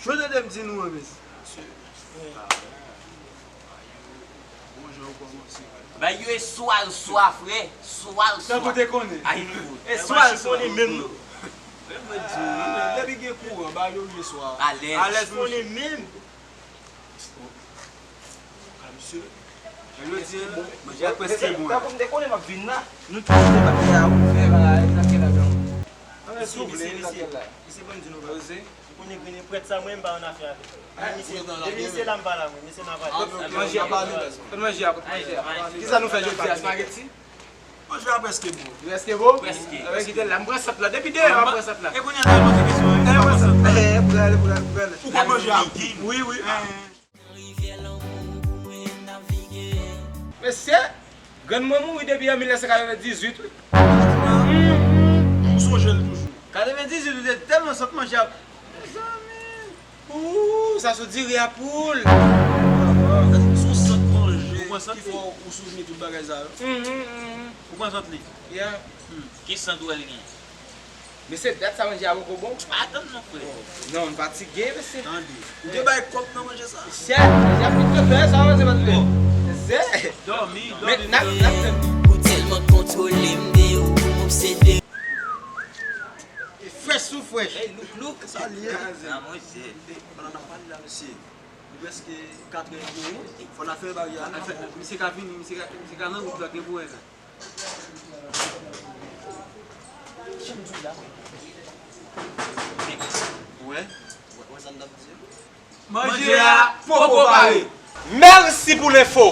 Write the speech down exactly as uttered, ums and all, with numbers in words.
Jodi a m di nou an, mesye. Bay yo e swa l swa, frè. Swa l swa. Tankou te konnen. Ay, nou. E swa l swa. Menm nou. Depi gen kouran, bay yo e swa. Alèz. Alèz, monchè. Menm. Ka misye. Yo di, manje a prèske bon. Tankou m te konnen m ap vin la, nou tout te bat la, ou fè bagay, nan kèl la, non? Mesye, mesye, mesye. Mesye, ban m di nou bagay. Ou konnen grenn prèt sa, mwen, m pa annafè avè l. Depi misye la, m pa la, mwen. Misye nan pale. Manje a, manje a, manje a. Kisa nou fè jodi a, espageti? Manje a prèske bon. Prèske bon? Prèske. Kite la, m pran sant la. Depi deyò, m pran sant la. E kounye a, n al poze kesyon an. Pral, pral, pral. Ou konn manje a? Wi, wi. Mesye, grann mwen mouri depi an mil nèf san katrevendizuit, wi. Ou sonje l toujou? Katrevendizuit, ou te tèlman sot manje a. Mezanmi. Ooh, sa sou diri a poul. Se yon sant manje ki fè w souvni tout bagay sa yo. Ou pran sant li? Yeah. Ki sant ou wè l gen? Mesye, dat sa manje a poko bon. Atann non, frè. Non, m fatige, mesye. Tande. Ou te bay kòk nan manje sa? Chè, manje a pito fè sa, manje pa t fè. Dòmi, dòmi. Ou tèlman kontwole m de ou, m obsede. Fresh sou fresh. Hey, look, look. Sa l ye? Nan manje. Pandan n ap pale la, mesye, li prèske katrè epi wi. Fò n al fè bagay la. Misye ka vini, misye ka, misye ka nan wout la, gen pou wè la. Wè? Wè, wè sa n t ap di yo? Manje a poko pare. Mèsi pou lenfo.